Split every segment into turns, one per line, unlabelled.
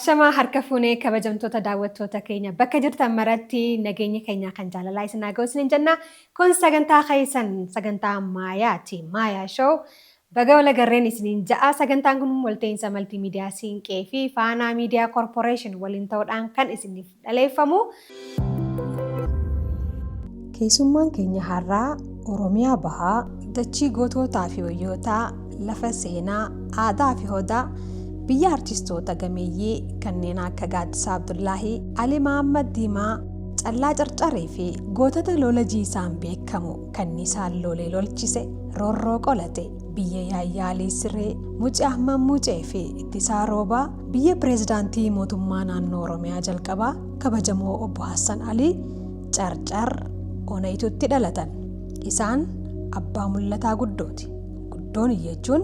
Ashamaa harka fuunee, kabajamtoota daawwattoota keenya, bakka jirtan maratti nageenya keenya kan jaalalaa isin haa ga'u isiniin jenna. Kun sagantaa keessan, sagantaa Maayaati. Maayaa Show, baga wal agarreen isiniin ja'a. Sagantaan kun walta'iinsa Maltiimiidiyaa Siinqee fi Faanaa Miidiyaa Corporation waliin ta'uudhaan kan isiniif dhaleeffamu. Keessummaan keenya har'aa Oromiyaa Bahaa, dachii gootootaa fi wayyootaa, lafa seenaa, aadaa fi hodaa, biyya artistoota gameeyyii kanneen akka Gaaddisaa Abdullaahii, Ali Mahaammad Diimaa, Callaa Carcaree fi gootota lola jiisaan beekamu kanniisaan lolee lolchise, roorroo qolate, biyya Yaayyaalii Siree, Mucee Ahmad Mucee fi Ittisaa Roobaa, biyya pireezidaantii mootummaa naannoo Oromiyaa jalqabaa kabajamoo obbo Hassan Alii, Carcar, Onayitutti dhalatan. Isaan abbaa mul'ataa guddooti. Guddoon jechuun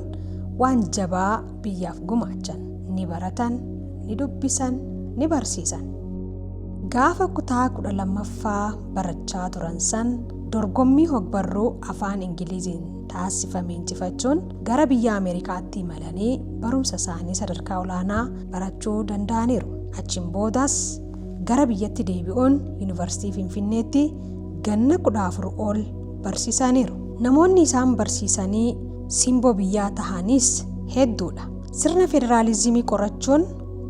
waan jabaa biyyaaf gumaachan. Ni baratan, ni dubbisan, ni barsiisan. Gaafa kutaa 12ffaa barachaa turan san dorgommii hogbarruu afaan Ingiliziin taasifame injifachuun gara biyya Ameerikaatti imalanii barumsa isaanii sadarkaa olaanaa barachuu danda'aniiru. Achiin boodas gara biyyatti deebi'uun Yuunivarsiitii Finfinneetti ganna 14 ol barsiisaniiru. Namoonni isaan barsiisanii simboo biyyaa tahanis hedduudha. Sirna federaalizimii qorachuun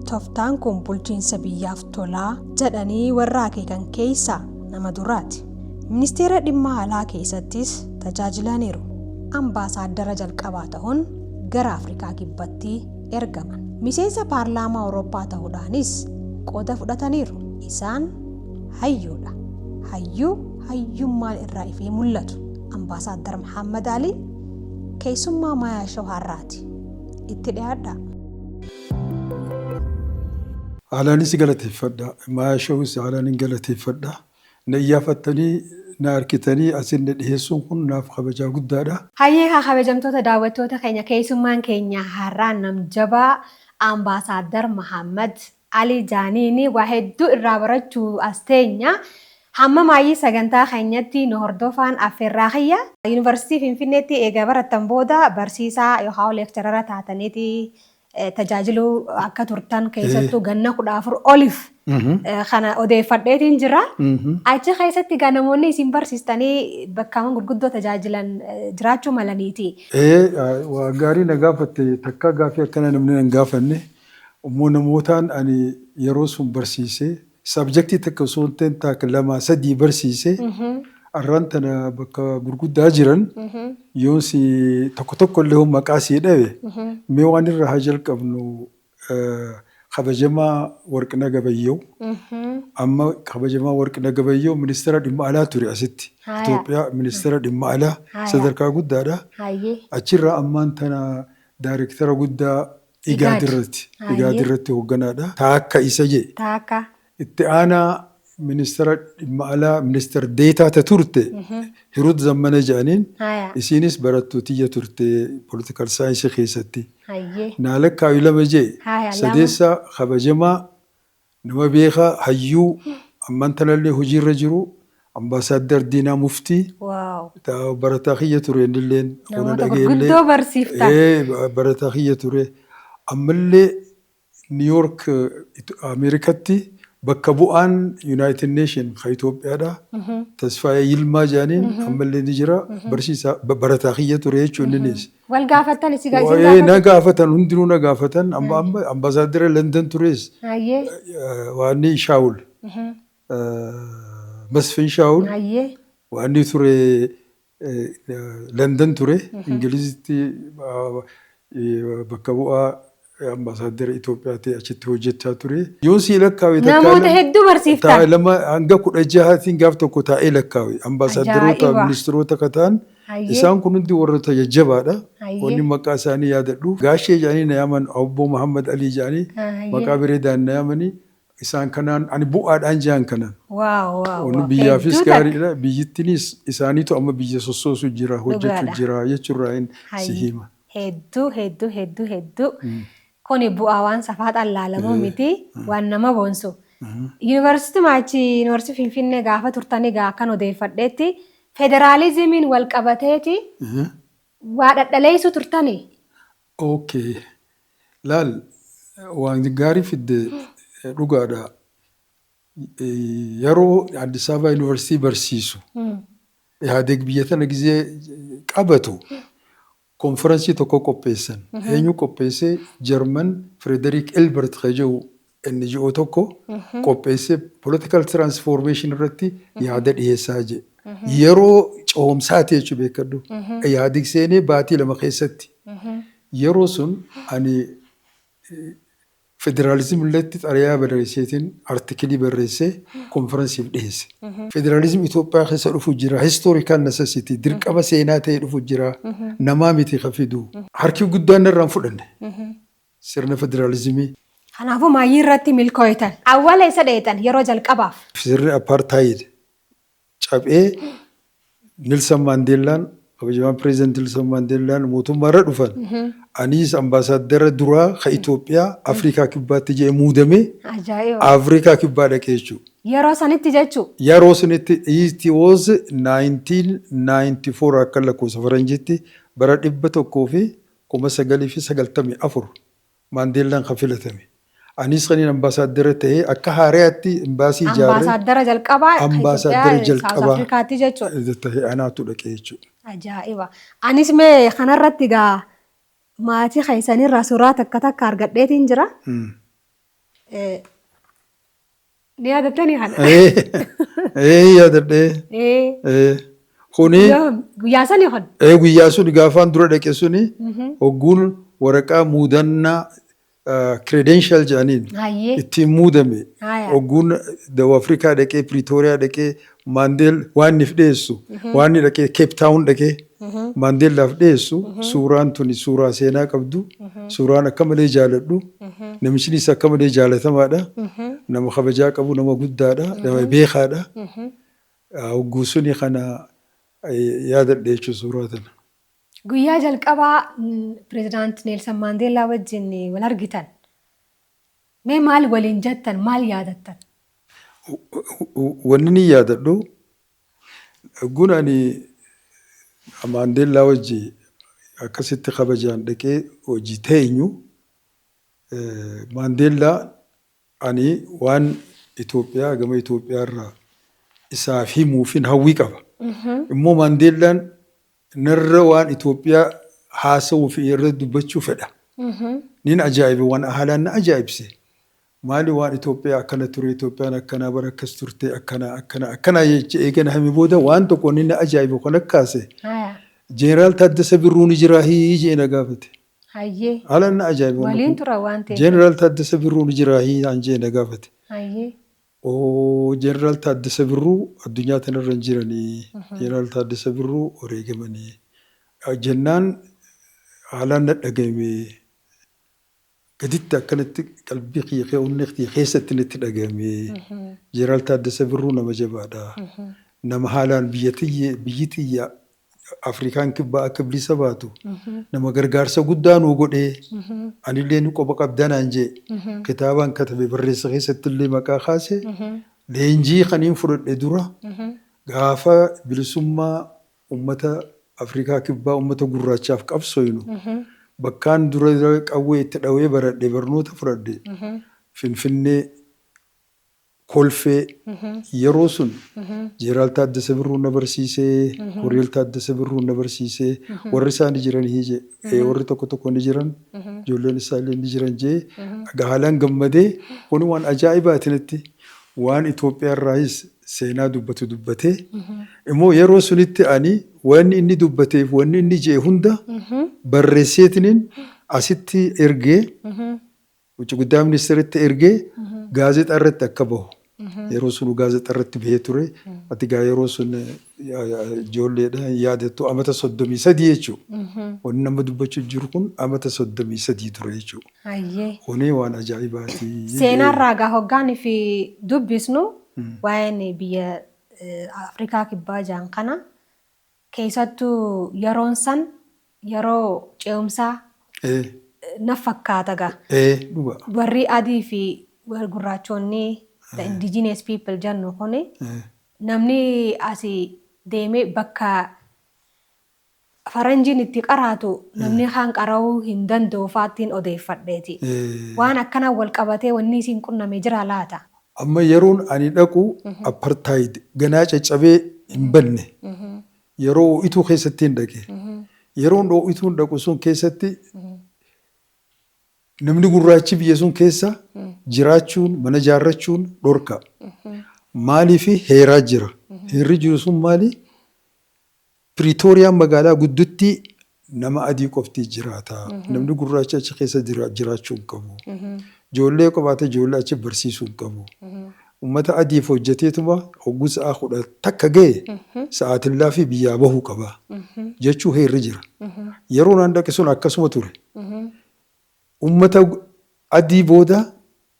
toftaan kun bulchiinsa biyyaaf tolaa jedhanii warra akeekan keessaa nama duraati. Ministeera Dhimma Alaa keessattis tajaajilaniiru. Ambaasaaddara jalqabaa tahuun gara Afrikaa Kibbatti ergaman. Miseensa Paarlaamaa Awurooppaa tahuudhaanis qooda fudhataniiru. Isaan hayyuudha. Hayyuu hayyummaan irraa ifee mul'atu. Ambaasaaddar Mahaammad Alii keessummaa Maayaa Show har'aati. Itti dhiyaadhaa.
Haalaanis galateeffadha. Maayaa Showis haalaanin galateeffadha. Na iyyaafattanii na harkitanii asin na dhiheessuun kun naaf kabajaa guddaadha.
Hayyee kaa, kabajamtoota daawwattoota keenya, keessummaan keenya har'aa nam jabaa Ambaasaaddar Mahaammad Ali Jaaniini waa hedduu irraa barachuu as teenya. Hamma maayyii sagantaa keenyatti nu hordofaan affeerraa kiyya. Yuunivarsiitii Finfinneetti eega barattan booda barsiisaa yookaan lecturer taataniiti tajaajiluu akka turtan, keessattuu ganna 14 oliif kana odeeffadheetiin jira. Achi keessatti egaa namoonni isin barsiistanii bakkaawwan gurguddoo tajaajilan jiraachuu malaniiti.
Waa gaarii na gaafatte. Takkaa gaafii akkana namni na hin gaafanne. Immoo namootaan ani yeroo sun barsiise, subjectii takka osoo hin ta'in taaka lama sadii barsiise, arraan tana bakka gurguddaa jiran yoon si tokko tokko illee maqaa sii dhabe, mee waan irraa haa jalqabnu. Kabajamaa Warqina Gabayyoo. Amma kabajamaa Warqina Gabayyoo ministeera dhimma alaa ture asitti. Itoophiyaa ministeera dhimma alaa sadarkaa guddaadha. Achirraa ammaan tana daayirektara guddaa Igaad irratti. Igaad irratti hoogganaadha. Taakka isa jee.
Taakka.
Itti aanaa ministeera dhimma alaa, ministeera deetaa ta turte, Hirut Zammana jedhaniin, isiinis barattuu tiyya turte political science keessatti. Naa lakkaayu lama jee. Sadeessa kabajamaa nama beekaa, hayyuu, ammaan tanallee hojiirra jiru, Ambaasaaddar Diinaa Muftii. Barataa kiyya ture innilleen.
Namoota gurguddoo barsiiftan.
Barataa kiyya ture. Ammallee New York Ameerikatti bakka bu'aan United Nation kan Itoophiyaadha. Tasfaayee Yilmaa jedhaniin ammallee ni jira. Barsiisaa barataa kiyya ture jechuun innis.
Wal gaafattan isin
gaafatan? Na gaafatan, hundinuu na gaafatan. Amma ambaasaadara London tures. Waanni Shaawul. Masfin Shaawul. Waanni ture London ture, Ingilizitti bakka bu'aa ambaasaadara Itoophiyaa ta'e achitti hojjechaa ture. Yoon sii lakkaawe
Namoota hedduu barsiiftan.
Lama hanga 16tiin gaaf tokko taa'ee lakkaawe. Ambaasaadaroota, ministeerota ka ta'an isaan kun hundi warroota jajjabaadha. Wanni maqaa isaanii yaadadhu. Gaashee jedhanii na yaaman, Obbo Muhammad Alii jedhanii maqaa bareedaan na yaamanii, isaan kanaan ani bu'aadhaan jiran kanaan. Wanni biyyaafis gaariidha. Biyyittiinis isaaniitu amma biyya sossoosu jira, hojjechuu jira jechuurraa si hima.
Hedduu hedduu hedduu hedduu. Kuni bu'aa waan safaaxaan laalamuu miti, waan nama boonsu. Yuunivarsiitii achi Yuunivarsiitii Finfinnee gaafa turtan egaa akkan odeeffadheetti federaalizimiin wal qabateeti waa dhadhaleessuu turtanii.
Okay. Laal, Waan gaarii fidde, dhugaadha. Yeroo Addis Ababa Yuunivarsiitii barsiisu, Ihaadeeg biyya tana gizee qabatu, konferansii tokko qopheessan. Eenyu qopheesse? Jarman Frederik Elbert kan jedhu NGO tokko qopheesse, political transformation irratti yaada dhiyeessaa jedhe. Yeroo ce'umsaati jechuun beekadhu. Ihaadeeg seenee baatii 2 keessatti. Yeroo sun ani federaalizim irratti xalayaa barreesseetiin, artikilii barreessee konferensiif dhiyeesse. Federaalizim Itoophiyaa keessa dhufu jira. Historical necessity, dirqama seenaa ta'ee dhufu jira. Namaa miti ka fidu. Harki guddaan irraan fudhanne. Sirna federaalizimii.
Kanaafuu maayyii irratti milkooytan. Awwaala isa dheetan yeroo jalqabaaf?
Sirni apartheid cabee Nilsan Maandeellaan, kabajamaan pireezidantii Nilsan Maandeellaan mootummaa irra dhufan. Anis ambaasaaddara duraa ka Itoophiyaa Afrikaa Kibbaatti jedhee muudamee Afrikaa Kibbaa dhaqee jechuudha.
Yeroo sanitti jechuu?
Yeroo sanitti, it was 1994 akka lakkoofsa faranjiitti, bara 1994 Maandeellaan kan filatame. Anis kaniin ambaasaaddara ta'ee akka haaraatti imbaasii ijaarree.
Ambaasaaddara jalqabaa
Ambaasaaddara jalqabaa
Afrikaatti jechuudha.
ta'ee anaatu dhaqee jechuudha.
Ajaa'iba! Anis mee kanarratti gaa maatii keessanirraa suuraa takka takka argadheetiin jira. Ni yaadattanii kana?
Ee, yaadadhee. Kuni
Guyyaa sanii kun?
Guyyaa sun gaafaan dura dhaqe suni, hogguun waraqaa muudannaa, credential jedhaniin, ittiin muudame, hogguun Dawaa Afrikaa dhaqee, Pretoria dhaqee, Maandeel waan inni dhiyeessu, waan inni dhaqee Cape Town dhaqee Maandeellaaf dhiyeessu, suuraan tuni suuraa seenaa qabdu, suuraan akka malee jaaladhu. Namichinis akka malee jaalatamaadha. Nama kabajaa qabu, nama guddaadha, nama beekaadha. Hogguu suni kana yaadadhe jechuudha suuraa tana.
Guyyaa jalqabaa pireezidaant Neelsan Maandeellaa wajjin wal argitan, mee maal waliin jettan, maal yaadattan?
Wanni ni yaadadhu, hogguun ani Maandeellaa wajji akkasitti kabajaan dhaqee hojii teenyu, Maandeellaa ani waan Itoophiyaa, gama Itoophiyaa irraa isaaf himuufin hawwii qaba. Immoo Maandeellaan narra waan Itoophiyaa haasa'uu fi irra dubbachuu fedha. Nin ajaa'ibe, waan haalaan na ajaa'ibse. Maali, waan Itoophiyaa akkana ture, Itoophiyaan akkanaa, bara akkas turte, akkana akkana akkana jecha eegana hime booda, waan tokko inni na ajaa'ibe kan akkaase, "Jeneraal Taaddasa Birruu ni jiraa hii?" jee na gaafate. Haalaan na ajaa'ibe.
Waliin tura waan ta'eef.
"Jeneraal Taaddasa Birruu ni jiraa hii?" naan jee na gaafate. Oo, Jeneraal Taaddasa Birruu addunyaa tanarra hin jiranii. Jeneraal Taaddasa Birruu wareegamanii. Jennaan haalaan na dhagahame. Gaditti akkanatti qalbii kiyya, onnee kiyya keessatti natti dhagahame. Jeneraal Taaddasa Birruu nama jabaadha. Nama haalaan biyya tiyya, biyyi tiyya Afrikaan Kibbaa akka bilisa baatu nama gargaarsa guddaa nuu godhee, anillee ni qoba qabdaa naan jee, kitaabaan katabe barreessa keessatti illee maqaa kaase. Leenjii kaniin fudhadhe dura gaafa bilisummaa ummata Afrikaa Kibbaa, ummata gurraachaaf qabsoynu, bakkaan dura qawwee itti dhawee baradhe, barnoota fudhadhe, Finfinnee Kolfee. Yeroo sun Jeneraal Taaddasa Birruu na barsiisee, Koloneel Taaddasa Birruu na barsiisee, warri isaa ni jiran hii jee, warri tokko tokko ni jiran, ijoolleen isaa illee ni jiran jee, haalaan gammadee. Kuni waan ajaa'ibaati natti. Waan Itoophiyaa irraayis seenaa dubbatu dubbatee, immoo yeroo sunitti ani wanni inni dubbateef wanni inni jee hunda barreesseetiniin asitti ergee, wucci guddaa ministeeritti ergee, gaazexaa irratti akka bahu. Yeroo sun gaazexaa irratti bahee ture. Ati gaa yeroo sun ijoolleedha, yaadattu, amata 33 jechuudha. Wanni nama dubbachuu jiru kun amata 33 ture jechuudha. Kuni waan ajaa'ibaati.
Seenaarraa gaa hoggaan fi dubbisnu, waa'een biyya Afrikaa Kibbaa jaan kana keessattuu yeroon san yeroo ce'umsaa na fakkaata gaa.
Ee, dhuga.
Warri adii fi warri gurraachonni, the indigenous people jennu kuni, namni asii deemee bakka Faranjiin itti qaraatu namni kaan qara'uu hin danda'u faattiin odeeffadheeti. Waan akkanaan wal qabatee wanni isin qunname jira laata?
Amma yeroon ani dhaqu apartheid ganaa caccabee hin banne. Yeroo ho'ituu keessatti hin dhaqe. Yeroon ho'ituun dhaqu sun keessatti namni gurraachi biyya sun keessa jiraachuun, mana jaarrachuun dhorka. Maaliif? Heeraa jira. Heerri jiru sun maali? Piriitooriyaan magaalaa gudditti nama adii qofti jiraata. Namni gurraachi achi keessa jiraachuu hin qabu. Ijoollee qabaate ijoollee achi barsiisuu hin qabu. Uummata adiif hojjeteetuma hogguu sa'a 11 ga'e sa'aatillaa fi biyyaa bahuu qaba jechuu heerri jira. Yeroo naan dhaqe sun akkasuma ture. Uummata adii booda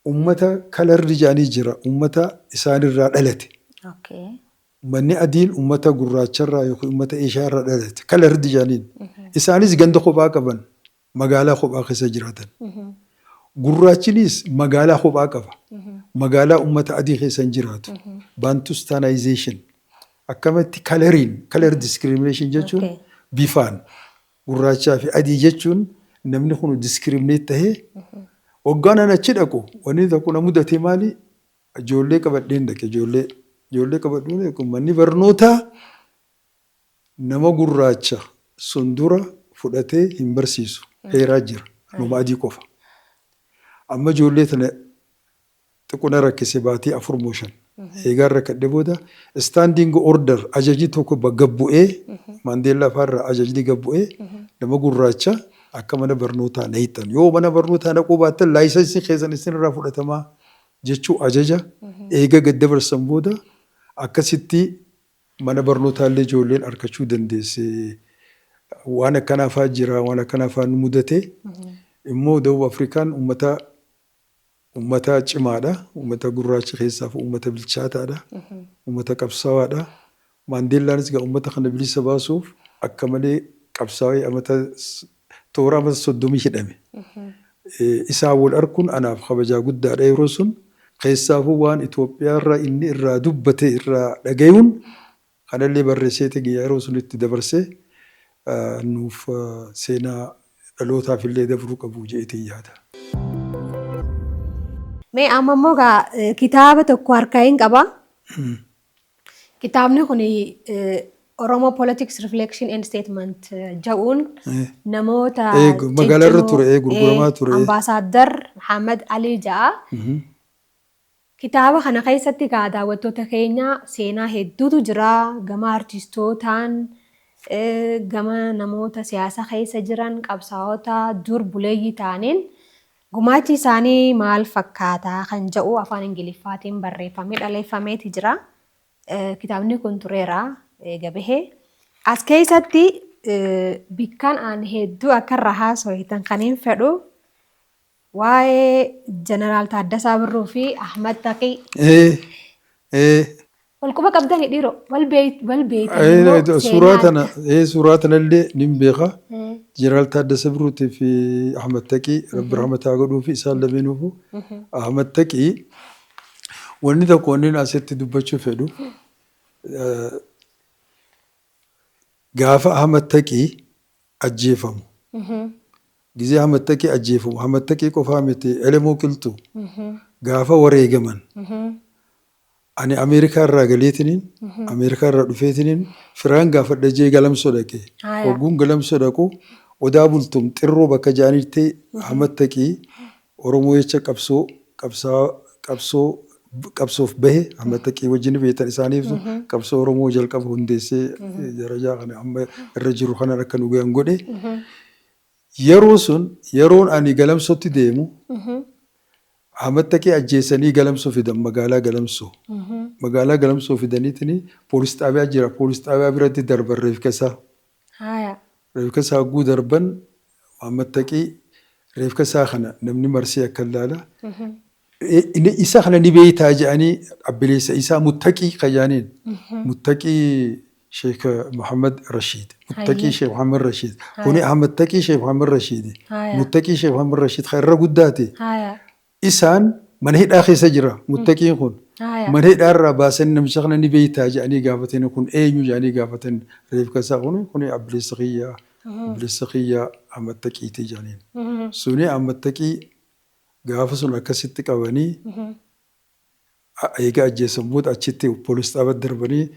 uummata coloured jedhanii jira. Uummata isaanirraa dhalate. Uummanni adiin uummata gurraacharraa yookiin uummata Eeshiyaarraa dhalate. Coloured jedhaniin. Isaanis ganda kophaa qaban. Magaalaa kophaa keessa jiraatan. Gurraachinis magaalaa kophaa qaba. Magaalaa uummata adii keessa hin jiraatu. Bantustanization. Akkamitti colouriin, color discrimination jechuun bifaan gurraachaa fi adii jechuun namni kun discriminate tahee waggaan an achi dhaqu wanni tokko na mudate maali? Ijoollee qabadheen dhaqe, ijoollee qabadhuun dhaqe, manni barnootaa nama gurraacha sun dura fudhatee hin barsiisu. Heeraa jira. Nama adii qofa. Amma ijoollee tana xiqqoo rakkise, baatii 4 moo 5. Eegaan rakkadhe booda standing order, ajajni tokko gabbu'ee, Maandeellaa fa'aarraa ajajni gabbu'ee, nama gurraacha akka mana barnootaa na hiixan. Yoo mana barnootaa naquu baattan licensii keessan isin irraa fudhatamaa jechuu ajaja eega gad dabarsan booda akkasitti mana barnootaallee ijoolleen argachuu dandeesse. Waan akkanaa fa'aa jira, waan akkanaa fa'aa nu mudate. Immoo Dawub Afrikaan uummata cimaadha. Uummata gurraacha keessaaf uummata bilchaataadha. Uummata qabsaawaadha. Maandeellaanis egaa uummata kana bilisa baasuuf akka malee qabsaa'ee amata toora amata 30 hidhame. Isaan wal arguun anaaf kabajaa guddaadha yeroo sun. Keessaafuu waan Itoophiyaarraa inni irraa dubbate irraa dhagayuun kanallee barreesseeti yeroo sun itti dabarsee nuuf seenaa dhalootaaf illee dabruu qabu jedheetiin yaada.
Mee amma immoo gaa kitaaba tokko harkaa hin qaba. Kitaabni kun Oromo Politics Reflection and Statement jedhuun namoota
Magaalaa irra ture, gurguramaa ture.
Ambaasaaddar Muhammad Alii ja'a. Kitaaba kana keessatti gaa daawwattoota keenya seenaa hedduutu jira. Gama artistootaan, gama namoota siyaasa keessa jiran, qabsaa'ota dur buleeyyii ta'aniin gumaachi isaanii maal fakkaataa kan jedhu afaan Ingiliffaatiin barreeffamee dhaleeffameeti jira. Kitaabni kun tureera eega bahee. As keessatti bikkaan aan hedduu akka irra haasoitan kan hin fedhu waa'ee Jeneraal Taaddasaa Birruu fi Ahmad Taqii. Wal quba qabdani dhiiroo, wal beeytan?
Suuraa tana, suuraa tanallee nin beeka. Jeneraal Taaddasaa Birruutii fi Ahmad Taqii, Rabbi rahmataa godhuu fi isaan lameenuufu. Ahmad Taqii, wanni tokko wanni asitti dubbachuu fedhu, gaafa Ahmad Taqii ajjeefamu. Gizee Ahmad Taqii ajjeefamu, Ahmad Taqii qofaa miti, Elemoo Qilxuu gaafa wareegaman ani Ameerikaa irraa galeetiniin, Ameerikaa irraa dhufeetiniin firaan gaafadha jee Galamsoo dhaqe. Hogguun Galamsoo dhaqu Odaa Bultum xirroo bakka jaanitti Ahmad Taqii Oromoo jecha qabsoo qabsaa qabsoo qabsoof bahe Ahmad Taqii wajjin beektan, isaaniif qabsoo Oromoo jalqaba hundeessee darajaa kana amma irra jiru kanaan akka nu gahan godhe. Yeroo sun, yeroon ani Galamsootti deemu, Ahmad Taqii ajjeesanii Galamsoo fidan, magaalaa Galamsoo. Magaalaa Galamsoo fidaniitini poolis xaabiyaa jira. Poolis xaabiyaa biratti darban reefka isaa. Reefka isaa hogguu darban, Ahmad Taqii reefka isaa kana namni marsee akka ilaala. Isa kana ni beektaa jedhanii abbileessa isaa Muttaqii kajaaniin. Muttaqii Sheekh Muhammad Rashiid. Muttaqii Sheekh Muhammad Rashiid. Kuni Ahmad Taqii Sheekh Muhammad Rashiid. Muttaqii Sheekh Muhammad Rashiid kan irra guddaati. Isaan mana hidhaa keessa jira Muttaqiin kun. Mana hidhaarraa baasanii namicha kana ni beektaa jedhanii gaafatanii, kun eenyu jedhanii gaafatan. Reefka isaa kun obboleessa kiyya, obboleessa kiyya Ahmad Taqiitii jedhaniin. Suni Ahmad Taqii gaafa sun akkasitti qabanii, eega ajjeesan booda achitti poolis xaabatti darbanii,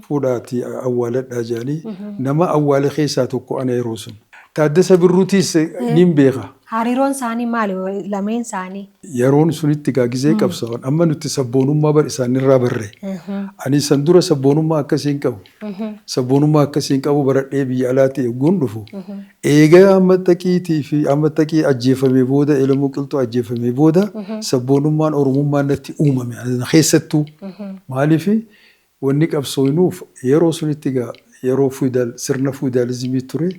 fuudhaatii awwaaladhaa jedhanii, nama awwaale keessaa tokko ana yeroo sun. Taaddasa Birruutiis niin beeka.
Hariiroon isaanii maali lameen isaanii?
Yeroon sunitti gaa gizee qabsaa'an, amma nuti sabboonummaa bar isaanirraa barre. Ani san dura sabboonummaa akkasii hin qabu. Sabboonummaa akkasii hin qabu. Baradhee biyya alaatti eegguun dhufu. Eega Ahmad Taqiitii fi Ahmad Taqii ajjeefamee booda, Elemoo Qilxuu ajjeefamee booda, sabboonummaan Oromummaan natti uumame keessattuu. Maaliif wanni qabsooynuuf yeroo sunitti gaa yeroo feudal, sirna feudalismii ture.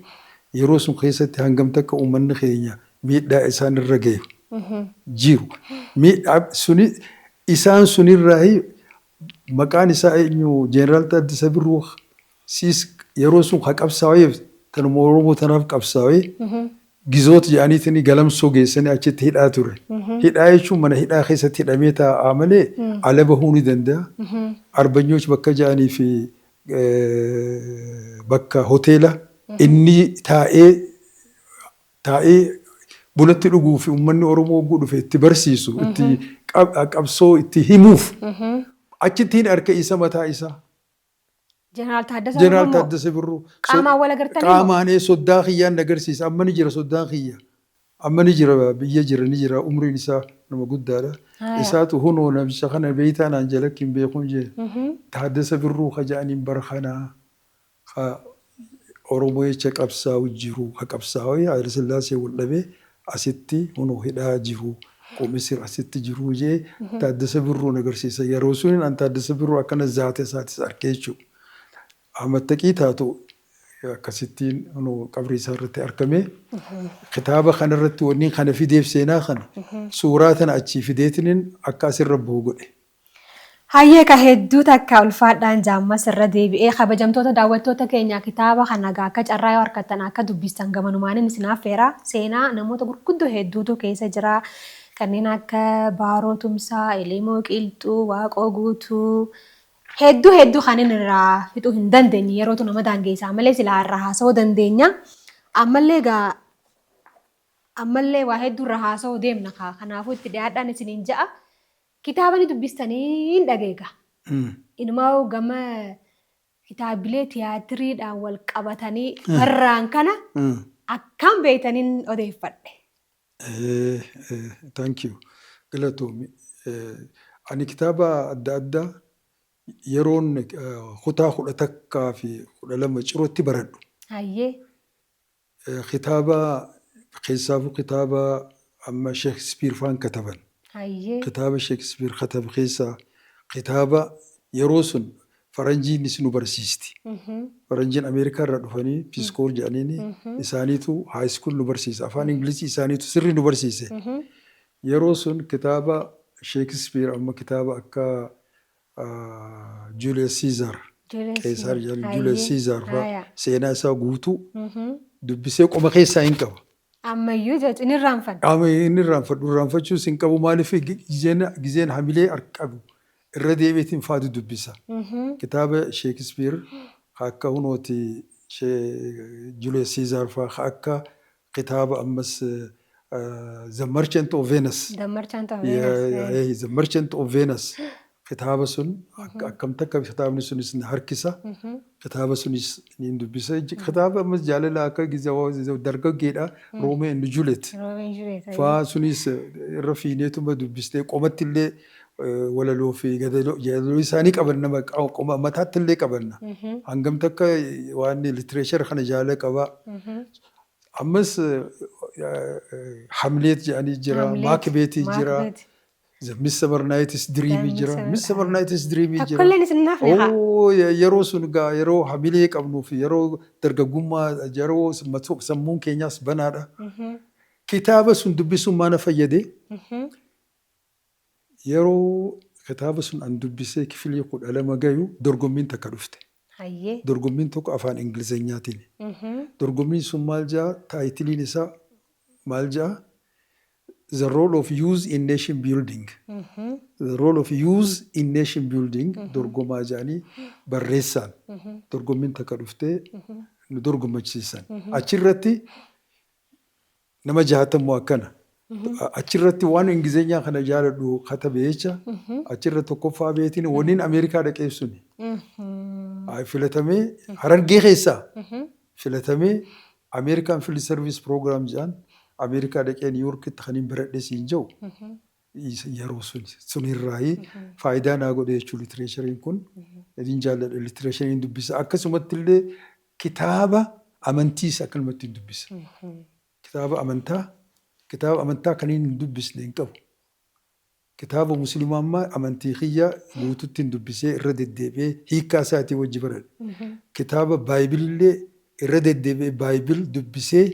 Yeroo sun keessatti hangam takka uummanni keenya miidhaa isaan irra gahe jiru. Miidhaa suni isaan sunirraa maqaan isaa eenyu, Jeeneraal Taaddasa Birruu siis yeroo sun ha qabsaa'eef, tanuma Oromoo tanaaf qabsaa'ee, gizoot jedhaniitiin Galamsoo geessanii achitti hidhaa ture. Hidhaa jechuun mana hidhaa keessatti hidhamee taa'aa malee ala bahuu ni danda'a. Arbanyooch bakka jedhanii fi bakka hoteela inni taa'ee taa'ee bunatti dhuguu fi uummanni Oromoo hogguu dhufe itti barsiisu, itti qabsoo itti himuuf achittiin harka isa mataa isaa.
Jeneraal Taaddasa
Jeneraal
Birruu moo?
Taaddasa Birruu.
Qaamaan wal agartanii moo?
Qaamaan soddaa kiyyaan agarsiisa. Amma ni jira soddaan kiyya. Amma ni jira, biyya jira, ni jira, umriin isaa nama guddaadha. Isaatu hunoo namicha kana beeytaa naan jalakki hin beekuun jee. Taaddasa Birruu ka ja'aniin bara kanaa ka Oromoo jecha qabsaa'u jiru, ka qabsaa'u Haayila Sillaasee wal dhabee asitti hunoo hidhaa jiru. Qomisir asitti jiru jee Taaddasa Birruun agarsiisa. Yeroo suniin an Taaddasa Birruu akkana zaata isaatis arkee jechuudha. Ahmad Taqii taatu akkasittiin hunoo qabrii isaa irratti argame. Kitaaba kanarratti wanni kana fideef seenaa kana suuraa tana achii fideetiniin akka asirra bahu godhe.
Hayyee, ka hedduu takka ulfaadhaan jaammas irra deebi'ee, kabajamtoota daawwattoota keenya, kitaaba kana gaa akka carraa yoo harkattan akka dubbistan gamanumaaniin isin affeera. Seenaa namoota gurguddoo hedduutu keessa jira. Kanneen akka Baaroo Tumsaa, Elemoo Qilxuu, Waaqoo Guutuu, hedduu hedduu kan inni irraa fixuu hin dandeenye, yerootu nama daangeessaa malee silaa irraa haasa'uu dandeenya. Ammallee gaa ammallee waa hedduu irraa haasa'uu deemna kaa, kanaafuu itti dhiyaadhaan isiniin ja'a. Kitaaba ni dubbistanii hin dhageega. Inumaa gama kitaabilee tiyaatiriidhaan wal qabatanii barraan kana akkam beeytaniin odeeffadhe.
Thank you. Galatoomi. Ani kitaaba adda addaa yeroon kutaa 11 fi 12 cirootti baradhu. Kitaaba keessaafuu kitaaba amma Shakespeare faan kataban. Kitaaba Shakespeare katabe keessaa kitaaba yeroo sun faranjiinis nu barsiisti. Faranjiin Ameerikaa irraa dhufanii Peace Corps jedhaniini isaaniitu high school nu barsiisa. Afaan Ingilizii isaaniitu sirrii nu barsiise. Yeroo sun kitaaba Shakespeare amma kitaaba akka Julius Caesar, Qeesaar jedhanii, Julius Caesar fa'aa seenaa isaa guutuu dubbisee qoma keessaa hin qaba.
Ammayyuu jechuun inni irraanfanne.
Qaama inni irraanfadhu, irraanfachuus hin qabu. Maaliif gizeen hamilee qabu irra deebiitiin faatu dubbisa. Kitaaba Shakespeare akka hunooti Julius Caesar fa'aa, akka kitaaba ammas The Merchant of Venice.
The Merchant of Venice.
The Merchant of Venice. Kitaaba sun akkam takka kitaabni sunis na harkisa. Kitaaba sunis ni dubbisa. Kitaaba ammas jaalala akka dargaggeedha. Romeo and Juliet. Faa sunis irra fiineetuma dubbistee qomatti illee walaloo fi yaadaloo isaanii qabanna, qoma mataatti illee qabanna. Hangam takka waan literature kana jaalala qaba. Ammas Hamlet jedhanii jira, Macbeth jira, The Midsummer Night's Dream jira, Midsummer Night's Dream jira.
Tokkolleen isin nafne haa.
Yeroo sun gaa yeroo hamilee qabnuu fi yeroo dargaggummaa, yeroo sammuun keenyaas banaadha. Kitaaba sun dubbisuun maana fayyade? Yeroo kitaaba sun an dubbisee kifilii 12 gayu dorgommiin takka dhufte. Dorgommiin tokko afaan Ingilizeenyaatiin. Dorgommiin sun maal jedha? Titleiin isaa maal jedha? The Role of Youth in Nation Building. The Role of Youth in Nation Building dorgomaa jedhanii barreessaan dorgommiin takka dhuftee nu dorgommachiisan. Achirratti nama 60 akkana. Achirratti waan Ingilizeenyaa kana jaaladhu katabe jecha, achirra tokkoffaa beetiin waniin Ameerikaa dhaqee suni. Filatamee, Harargee keessaa filatamee, American Field Service Program jedhan Ameerikaa dhaqee New Yorkitti kan hin baradhe siin jiru yeroo sun sunirraayi faayidaa naa godhe jechuun. Literatureiin kun idin jaalladha, literatureiin dubbisa. Akkasumatti illee kitaaba amantiis akkanumatti hin dubbisa. Kitaaba amantaa kan hin dubbisne hin qabu. Kitaaba Musliimaa ammaa amantii kiyya guututti hin dubbisee, irra deddeebi'ee hiikkaa isaatii wajji baradhe. Kitaaba Bibleillee irra deddeebi'ee Bible dubbisee,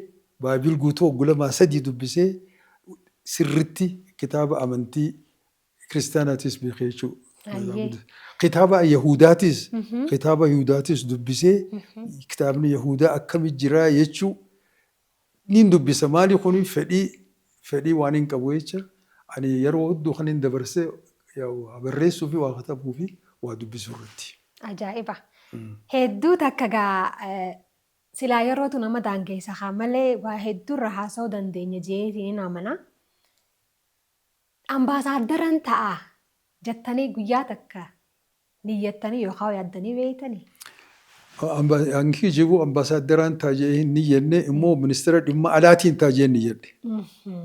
Bible guutuu oggulamaa sadii dubbisee, sirritti kitaaba amantii kiristaanaatis beekee jechuudha. Kitaaba Yahudaatis dubbisee, kitaabni Yahudaa akkami jira jechuu nin dubbisa. Maali kuni fedhii waan hin qabu jecha, ani yeroo hedduu kan hin dabarsee barreessuu fi waa katabuu fi waa dubbisuu irratti.
Ajaa'iba! Hedduu takka gaa silaa yerootu nama daangeessa haa malee waa hedduu irra haasa'uu dandeenya jeetiin amana. Ambaasaaddaran ta'a jettanii guyyaa takka niyyattanii yookaan yaaddanii beektanii?
Hangi jibu ambaasaaddaraan ta'a jee hin niyyenne, immoo ministeera dhimma alaatiin ta'a jee niyyadhe.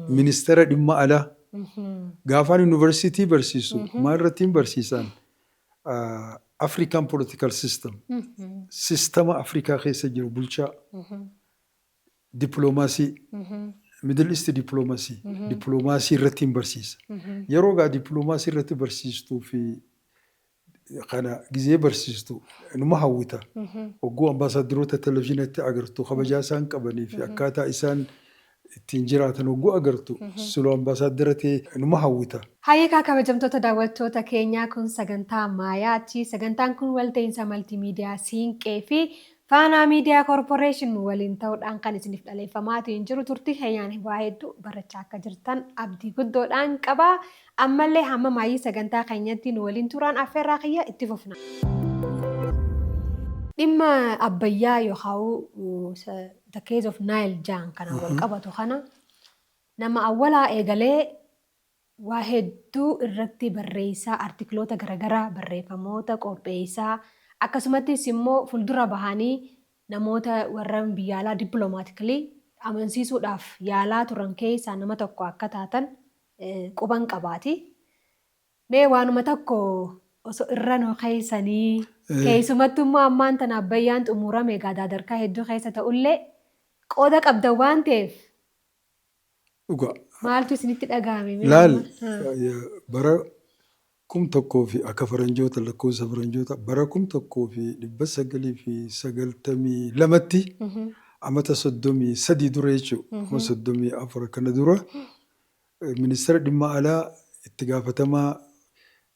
Ministeera dhimma alaa. Gaafaan yuunivarsiitii barsiisu maal irratti hin barsiisan? African political system. Sistema Afrikaa keessa jiru, bulchaa. Dippiloomaasii. Middle East diplomacy. Dippiloomaasii irratti hin barsiisa. Yeroo gaa dippiloomaasii irratti barsiistuu fi kana gizee barsiistu numa hawwita. Hogguu ambaasaaddaroota televizyiinatti agartu, kabajaa isaan qabanii fi akkaataa isaan ittiin jiraatan hogguu agartu, siloo ambaasaaddara ta'e numa hawwita.
Hayyeekaa, kabajamtoota daawwattoota keenyaa, kun sagantaa Maayaati. Sagantaan kun walta'iinsa maltiimiidiyaa Siinqee fi Faanaa Miidiyaa Koorporeeshin waliin ta'uudhaan kan isiniif dhaleeffamaatiin jiru. Turtii keenyaan waa hedduu barachaa akka jirtan abdii guddoodhaan qaba. Ammallee hamma maayii sagantaa keenyatti nu waliin turaan affeerraa kiyya itti fufna. Dhimma Abbayyaa yookaan the case of Nile jaan kana wal qabatu kana nama awwalaa eegalee waa hedduu irratti barreessaa, artikloota garaagaraa, barreeffamoota qopheessaa, akkasumattis immoo fuuldura bahanii namoota warra biyya alaa diplomatically amansiisuudhaaf yaalaa turan keessaa nama tokko akka taatan quban qabaati. Mee waanuma tokko osoo irra nu keessanii, keessumattuu immoo ammaan tana Abbayyaan xumurame egaa daadarkaa hedduu keessa ta'ullee qooda qabdan waan ta'eef maaltu isinitti dhaga'ame?
Laal, bara 1000 fi akka faranjoota, lakkoofsa faranjoota, bara 1992tti, amata 33 dura jechuudha. Kuma 34 kana dura, ministeera dhimma alaa itti gaafatamaa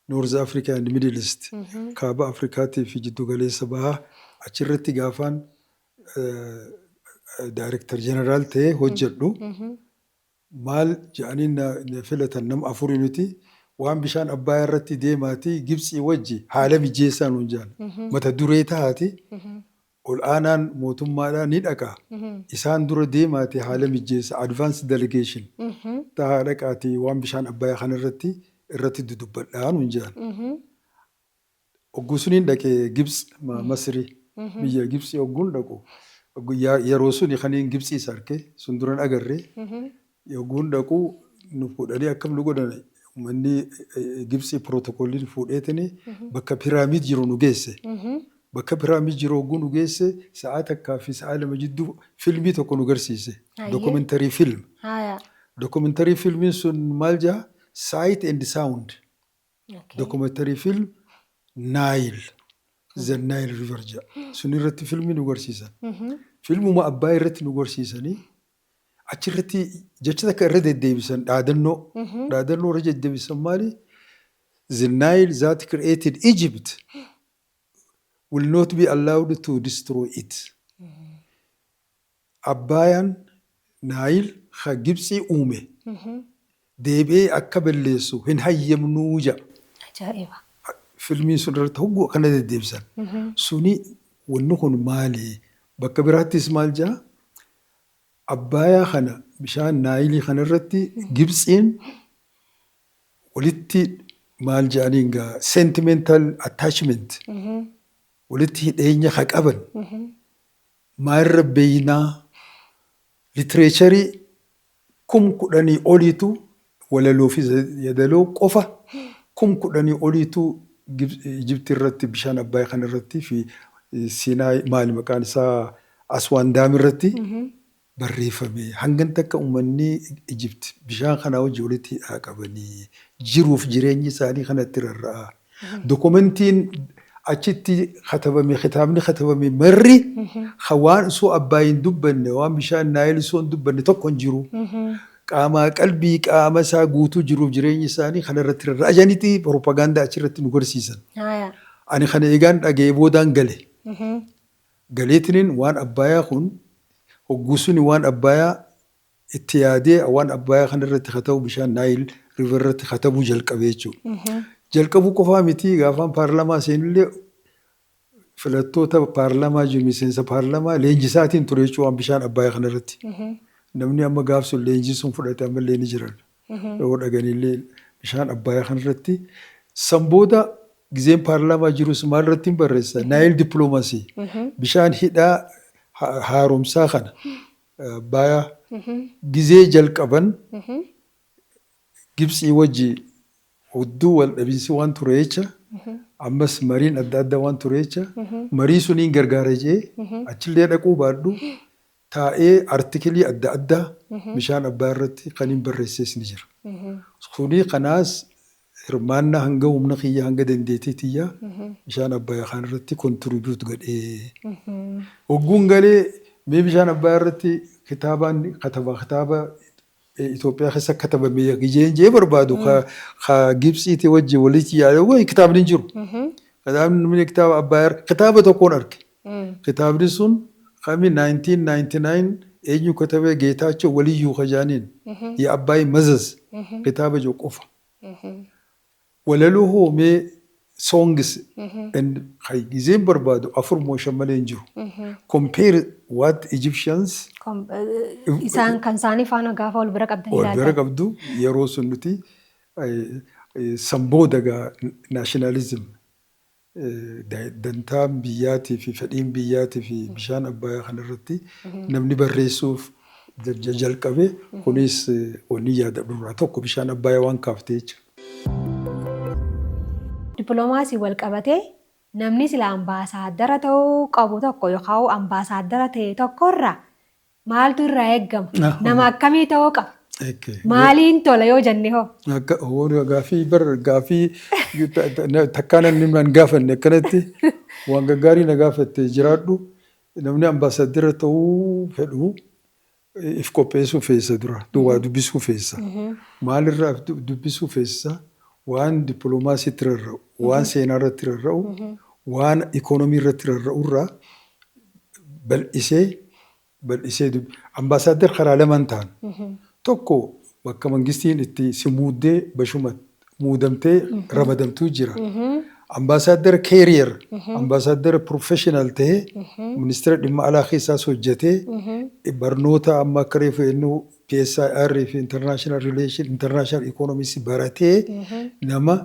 North Africa and Middle East, kaaba Afrikaatii fi jiddu galeessa bahaa, achirratti gaafaan director general ta'ee hojjedhu, maal jedhanii na filatan? Nama afurii nuti waan bishaan Abbayaa irratti deemaati Gibxii wajji haala mijeessaa nuun jedhan. Mata duree tahaati ol aanaan mootummaadhaa ni dhaqa. Isaan dura deemaati haala mijeessa, advance delegation tahaa dhaqaati waan bishaan Abbayaa kanarratti irratti dudubbadhaa nuun jedhan. Hogguu suniin dhaqee Gibxi, Masrii, biyya Gibxii hogguun dhaqu, yeroo suni kaniin Gibxiis arge, sun duran agarre. Hogguun dhaqu nu fuudhanii akkam nu godhan? Uummanni Gibxii protocoliin fuudheetini bakka pyramid jiru nu geesse. Bakka pyramid jiru hogguu nu geesse, sa'aa 1 fi sa'aa 2 jidduu filmii tokko nu garsiise. Documentary film. Documentary filmiin sun maal jedha? Sight and Sound. Documentary film Nile. The Nile River jedha. Sun irratti filmii nu garsiisan. Filmuma Abbaa irratti nu garsiisanii, achirratti jecha takka irra deddeebisan, dhaadannoo. Dhaadannoo irra deddeebisan maali? "The Nile that created Egypt will not be allowed to destroy it." Abbaayaan Nile ka Gibxii uume. Deebi'ee akka balleessu hin hayyamnuu jedha.
Ajaa'iba.
Filmiin sun irratti hogguu akkana deddeebisan. Suni wanni kun maali? Bakka biraattis maal jedha? Abbayaa kana, bishaan Naayilii kana irratti Gibtsiin walitti, maal jedhaniin gaa, sentimental attachment, walitti hidheenya ka qaban maalirra beeynaa? Literature 10,000 oliitu, walaloo fi yadaloo qofa 10,000 oliitu Ijiptii irratti, bishaan Abbaay kana irratti fi Siinaay, maali maqaan isaa, Aswaan Dam irratti barreeffame. Hangan takka uummanni Ijipt bishaan kanaa wajji walitti hidhaa qabanii jiruuf jireenyi isaanii kanatti rarra'a. Dokumentiin achitti katabame, kitaabni katabame marri ka waan osoo Abbaay hin dubbanne, waan bishaan Naayil osoo hin dubbanne tokko hin jiru. Qaamaa qalbii qaama isaa guutuu jiruuf jireenyi isaanii kana irratti rarra'a jedhaniiti propagaandaa achirratti nu garsiisan. Ani kana eegaan dhaga'ee boodaan gale. Galeetiniin waan Abbayaa kun hogguu suni waan Abbayaa itti yaadee waan Abbayaa kana irratti katabuu, bishaan Nile River irratti katabuu jalqabe jechuudha. Jalqabuu qofaa miti, gaafaan paarlamaa seenullee filattoota paarlamaa jiru, miseensa paarlamaa leenjisaatiin ture jechuudha waan bishaan Abbayaa kana irratti. Namni amma gaaf sun leenjii sun fudhate ammallee ni jiran. Yoo dhaganillee bishaan Abbayaa kana irratti san booda gizeen paarlaamaa jirus maal irratti hin barreessa? Nile diplomacy. Bishaan hidhaa haaromsaa kana Abbayaa gizee jalqaban Gibxii wajji hudduu wal dhabinsi waan ture jecha, ammas mariin adda addaa waan ture jecha, marii suniin gargaara jee achillee dhaquu baadhu taa'ee article adda addaa bishaan Abbayaa irratti kan hin barreesses ni jira. Kuni kanaas hirmaannaa hanga humna kiyya, hanga dandeettii tiyyaa bishaan Abbayaa kan irratti contribute godhee. Hogguun galee mee bishaan Abbayaa irratti kitaabaan kataba, kitaaba Itoophiyaa keessa katabame jeen jee barbaadu ka Gibxiiti wajji walitti yaa'e wayi kitaabni hin jiru. Kitaabni kitaaba Abbayaa kitaaba tokkoon arge. Kitaabni sun kami? 1999 eenyu katabe? Geetaachoo Waliyyuu kajaaniin የአባይ መዘዝ kitaaba jiru qofa. Walaloo hoo mee, songs and gizeen barbaadu afur moo shan malee hin jiru. Compare what Egyptians
Isaan kan isaanii faana gaafa wal bira qabdan
wal bira
ilaaltan.
Qabdu yeroo sun nuti san booda gaa nationalism, dantaan biyyaatii fi fedhiin biyyaatii fi bishaan Abbayaa kanarratti namni barreessuuf jalqabe. Kunis wanni yaadadhu irraa tokko bishaan Abbayaa waan kaaftee jecha.
Dippiloomaasii wal qabatee namni sila ambaasaaddara ta'uu qabu tokko yookaan ambaasaaddara ta'e tokkorraa maaltu irraa eeggama? Nama akkamii ta'uu qaba? Maaliin tola yoo jenne hoo?
Akka gaaffii bar gaaffii takkaan namni nan gaafanne akkanatti waan gaggaarii na gaafatte, jiraadhu. Namni ambaasaadara ta'uu fedhu if qopheessuu feessa, dura waa dubbisuu feessa. Maalirraa dubbisuu feessa? Waan dippiloomaasiitti rarra'u, waan seenaa irratti rarra'u, waan ikoonomii irratti rarra'u irraa bal'isee bal'isee. Ambaasaadar karaa lamaan ta'an. Tokko bakka mangistiin itti si muuddee bashuma muudamtee ramadamtuu jira. Ambaasaadar career, ambaasaadar professional ta'ee ministeera dhimma alaa keessaas hojjetee barnoota amma akka reefu jennu PSIR fi international relation, international economics baratee nama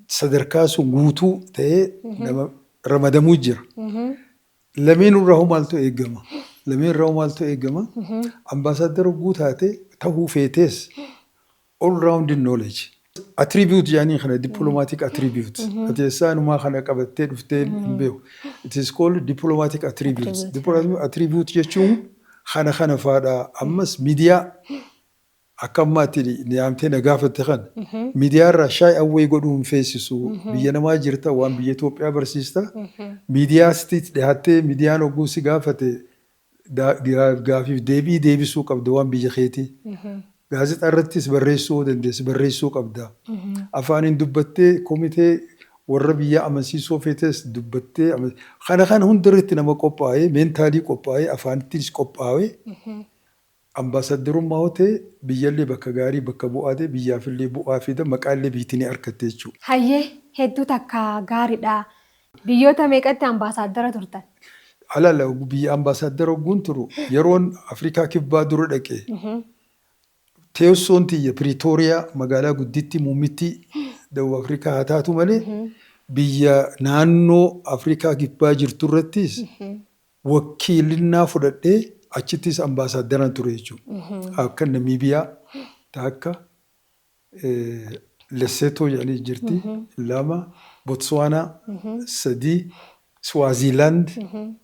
sadarkaa sun guutuu ta'ee nama ramadamuu jira. Lameen irraa maaltu eegama? Lameen irraa maaltu eegama? Ambaasaadara guutaate ta'uu feetes all round knowledge. Attribute jedhanii kana, diplomatic attribute. Ati eessaanumaa kana qabattee dhuftee hin beeku. It is called diplomatic attributes. Diplomatic attribute jechuun kana kana faadha. Ammas miidiyaa akka ammaatti ni yaamtee na gaafatte kana miidiyaa irraa shy away godhuu hin feesisu. Biyya namaa jirta, waan biyya Itoophiyaa barsiista. Miidiyaatti dhiyaattee miidiyaan hogguu si gaafate gaafiif deebii deebisuu qabda waan biyya keetii. Gaazexaa irrattis barreessuu dandeessi, barreessuu qabda. Afaaniin dubbattee komitee warra biyyaa amansiisuu feetes dubbattee kana kana hundarratti nama qophaa'ee, mentally qophaa'ee, afaanittis qophaa'ee. Ambaasaddarummaa yoo ta'e biyyallee bakka gaarii bakka bu'aa ta'e, biyyaafillee bu'aa fida, maqaallee biyyatti ni argatte jechuudha.
Hayyee, hedduu takka gaariidha. Biyyoota meeqatti ambaasaaddara turtan?
Alaala biyya ambaasaddara hogguun turu, yeroon Afrikaa Kibbaa dura dhaqe, teessoon tiyya Piriitooriyaa, magaalaa gudditti muummittii Dawub Afrikaa haa taatu malee, biyya naannoo Afrikaa Kibbaa jirtu irrattis wakiilinnaa fudhadhee achittis ambaasaaddaraan ture jechuudha. Akka Namiibiyaa, takka Lesseetoo jedhanii jirti, lama Botswaanaa, sadii Swaaziilaand,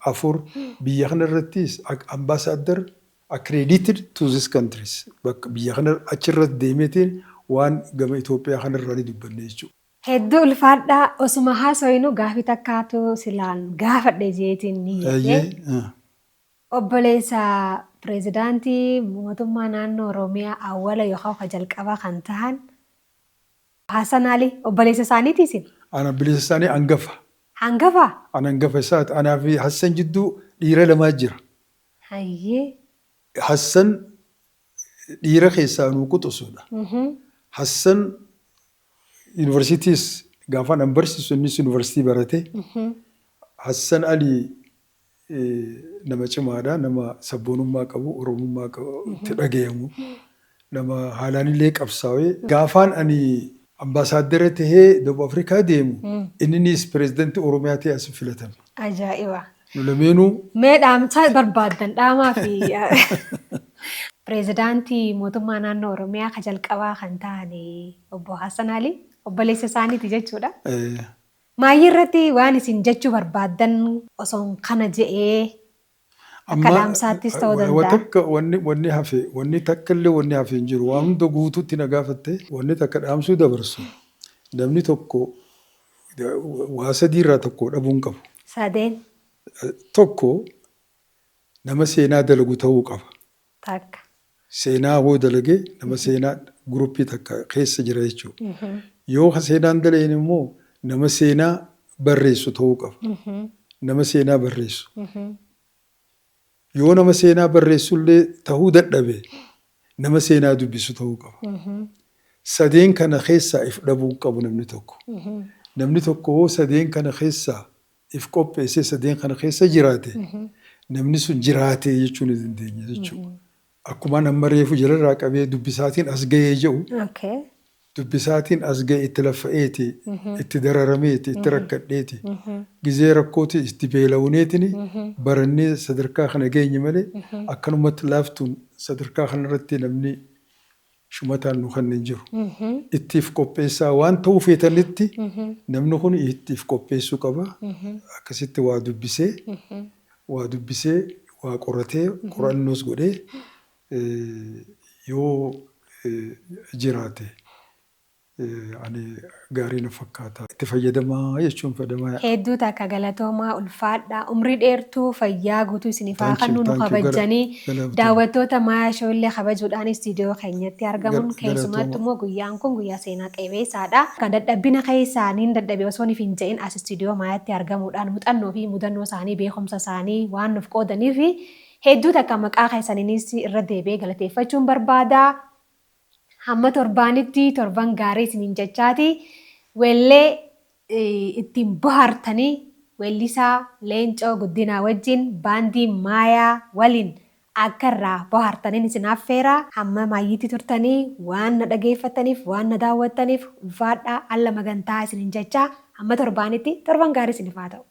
afur biyya kana irrattis ambaasaddar accredited to these countries, bakka biyya kana achirratti deemeetiin waan gama Itoophiyaa kanarraa ni dubbanne jechuudha.
Hedduu ulfaadhaa. Osuma haasofnu gaafii takkaatu silaan gaafadhe jeetiin ni jedhee. Obboleessa pireezidaantii mootummaa naannoo Oromiyaa awwala yookaan ka jalqabaa kan tahan Hassan Ali, obboleessa isaaniiti isin?
Ana obboleessa isaanii hangafa.
Hangafa?
Ana hangafa isaati. Anaa fi Hassan jidduu dhiira lamaa jira. Hassan dhiira keessaa nuu quxisuudha. Hassan yuunivarsiitiis gaafaan an barsiisu innis yuunivarsiitii barate. Hassan Ali nama cimaadha. Nama sabboonummaa qabu, Oromummaa itti dhagayamu. Nama haalaanillee qabsaa'ee. Gaafaan ani ambaasaaddara tahee Dawub Afrikaa deemu, inninis pireezidantii Oromiyaa ta'ee as filatame.
Ajaa'iba!
Nu lameenuu.
Mee dhaamsa barbaaddan dhaamaa fi pireezidaantii mootummaa naannoo Oromiyaa ka jalqabaa kan ta'an obbo Hassan Ali obboleessa isaaniiti jechuudha. Maayii irratti waan isin jechuu barbaaddan osoon kana je'ee akka dhaamsaattis ta'uu danda'a.
Takka wanni hafe, wanni takka illee wanni hafe hin jiru. Waan hunda guutuutti na gaafatte. Wanni takka dhaamsuu dabarsu, namni tokko waa sadii irraa tokko dhabuu hin qabu.
Sadeen.
Tokko, nama seenaa dalagu ta'uu qaba.
Takka.
Seenaa hoo dalagee nama seenaa guruppii takka keessa jira jechuudha. Yoo ka seenaan daleen immoo nama seenaa barreessu ta'uu qaba. Nama seenaa barreessu. Yoo nama seenaa barreessullee ta'uu dadhabe, nama seenaa dubbisu ta'uu qaba. Sadeen kana keessaa if dhabuu hin qabu namni tokko. Namni tokko hoo sadeen kana keessaa if qopheessee sadeen kana keessa jiraate, namni sun jiraate jechuu ni dandeenya jechuudha. Akkumaan amma reefu jalarraa qabee dubbisaatiin as gahee jedhu, dubbisaatiin as gahe, itti laffa'eeti, itti dararameeti, itti rakkadheeti. Gizee rakkooti itti beela'uneetini barannee sadarkaa kana geenye malee, akkanumatti laaftuun sadarkaa kanarratti namni shumataan nu kan hin jiru. Ittiif qopheessaa, waan ta'uu feetanitti namni kun ittiif qopheessuu qaba. Akkasitti waa dubbisee, waa dubbisee, waa qoratee, qorannoos godhee yoo jiraate ani gaarii na fakkaata. Itti fayyadamaa jechuun fedhamaa.
Hedduu takka galatoomaa, ulfaadhaa, umrii dheertuu fayyaa guutuu isiniif haa kennu. Nu kabajanii daawwattoota Maayaa Show illee kabajuudhaan istiidiyoo keenyatti argamuun, keessumattuu immoo guyyaan kun guyyaa seenaa qabeessaadha. Kan dadhabbina keessaaniin dadhabe osoo hin jedhin as istiidiyoo Maayaatti argamuudhaan muuxannoo fi mudannoo isaanii, beekumsa isaanii waan nuuf qoodaniif hedduu takka maqaa keessaniinis irra deebi'ee galateeffachuun barbaada. Hamma torbaanitti torban gaarii isiniin jechaati. Weellee ittiin bohaartanii weellisaa Leencoo Guddinaa wajjin baandii Maayaa waliin akka irraa bohaartaniin isin affeera. Hamma maayyiitti turtanii waan na dhageeffattaniif, waan na daawwattaniif ulfaadhaa, alla magantaa isiniin jechaa, hamma torbaanitti torban gaarii isiniif haa ta'u.